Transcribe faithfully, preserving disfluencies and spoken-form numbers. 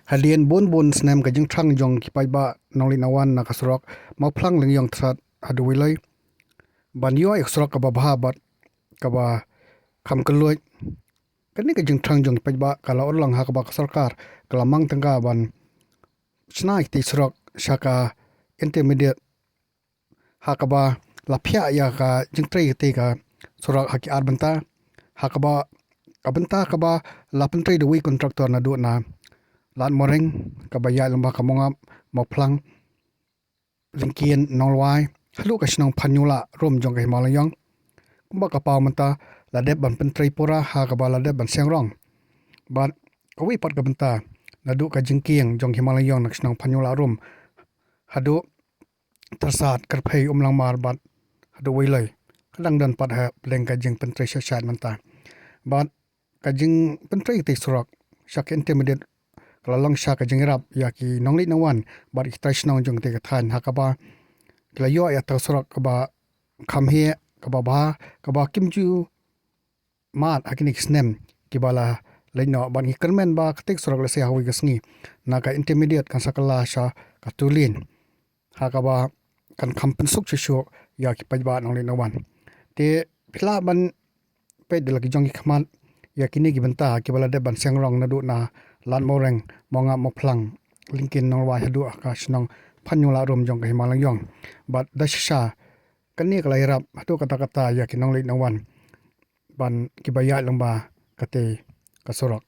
Hadien bun bun snem ka jingthrang jong ki paidbah Nongleit Nongwan na ka surok Mawphlang Lyngiong Thrad haduh Weiloi ban ïoh ïa ka surok kaba bha bad kaba kham kylluid. Kane ka jingthrang jong ki paidbah ka la urlong ha kaba ka sorkar ka la mang tyngka ban shna ïa kitei ki surok sha ka intermediate, ha kaba la phiah ïa ka jingtrei ïa kitei ki surok ha ki ar bynta. Ha kaba, ka bynta kaba la pyntrei da uwei u kontraktor naduh na Lad Moreng kaba ïaid lyngba ka Mawngap, Mawphlang, Lyngkien, Nonglwai haduh ka shnong Phanñiulah Rum jong ka Hima Lyngiong. Kumba ka paw mynta, la dep ban pyntrei pura ha kaba la dep ban seng rong. Bad kawei pat ka bynta, naduh ka jingkieng jong ka Hima Lyngiong na ka shnong Phanñiulah Rum haduh Tyrsad, Kyrphei, Umlangmar bad haduh Weiloi, ka dang don pat hapdeng ka jingpyntrei sha sha mynta. Bad ka jingpyntrei ïa kitei ki surok sha ka intermediate ka la long sha ka jingïarap ïa ki nongleit nongwan bad ki trai shnong jong kitei ki thaiñ, ha kaba ki la ïoh ïa kitei ki surok kaba kham heh, kaba bha, kaba kim ju mad ha kine ki snem kiba la leit noh. Bad ngi kyrmen ba kitei ki surok lehse ha kawei ka sngi na ka intermediate kan sa kylla sha ka two lane, ha kaba kan kham pynsuk shuh shuh ïa ki paidbah Nongleit Nongwan. Te phi lah ban peit da la ki jong ki khmat ïa kine ki bynta kiba la dep ban seng rong naduh na Lad Moreng, Mawngap, Mawphlang, Lyngkien, Nonglwai haduh ka shnong Phanñiulah Rum jong ka Hima Lyngiong. Bad da shisha kane ka la ïarap haduh katta katta ïa ki nongleit nongwan ban kiba ïaid lyngba katei ka surok.